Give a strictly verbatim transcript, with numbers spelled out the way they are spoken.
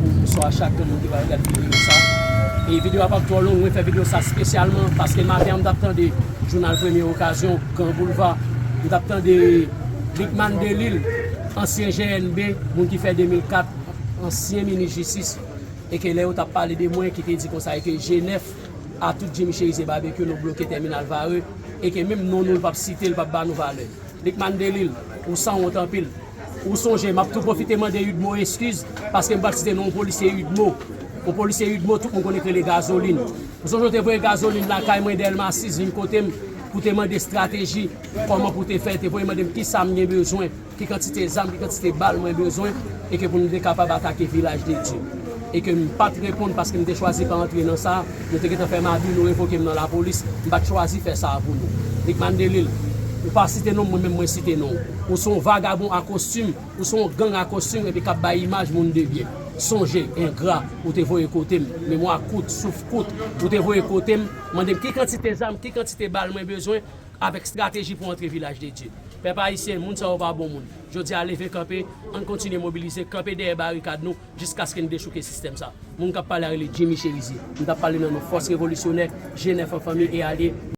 Bonswa a chak moun ki va gade videyo sa. E videyo a p ap twò long, mwen fè videyo sa espesyalman paske maten an m t ap tande jounal Premye Okazyon, Gran Boulva, m t ap tande Lucmane Delille, ansyen G N B, moun ki fè de mil kat, ansyen minis jistis, e ke lè yo t ap pale de mwen, ki te di konsa e ke G nèf a tout Jimmy Chérizier Barbecue, nou bloke tèminal Varreux, e ke menm non nou, l p ap site, l p ap ba nou valè. Lucmane Delille, ou sanwont anpil. Ou sonje, m ap tou pwofite mande Udmo eskiz, paske m pa t site non yon polisye Udmo. Yon polisye Udmo, tout moun konnen k rele Gazolin. Ou sonje w te voye Gazolin lakay mwen, Dèlma sis, vin kote m, pou te mande estrateji, kòman pou te fè, te voye mande m kisa m gen bezwen, ki kantite zam, ki kantite bal mwen bezwen, e ke pou nou te kapab atake Vilaj de Dye. E ke m pa t reponn paske m te chwazi pa antre nan sa, nou te gentan fè m abi, nou revoke m nan lapolis, m pa t chwazi fè sa a pou nou. Lucmane Delille, ou pa site non m, mwen menm mwen site non w. Ou se yon vagabon a kostim, ou se yon gang a kostim epi k ap bay imaj moun de byen. Sonje, engra, ou te voye kote m, memwa kout, souf kout, ou te voye kote m, mande m ki kantite zam, ki kantite bal mwen bezwen, avèk estrateji pou antre Vilaj de Dye. Pèp ayisyen, moun sa yo pa bon moun. Jodi a, leve kanpe, ann kontinye mobilize, kanpe dèyè barikad nou, jiskaske n dechouke sistèm sa. Moun k ap pale a rele Jimmy Chérizier. M t ap pale nan non fòs revolisyonè, G nèf an fanmi e alye.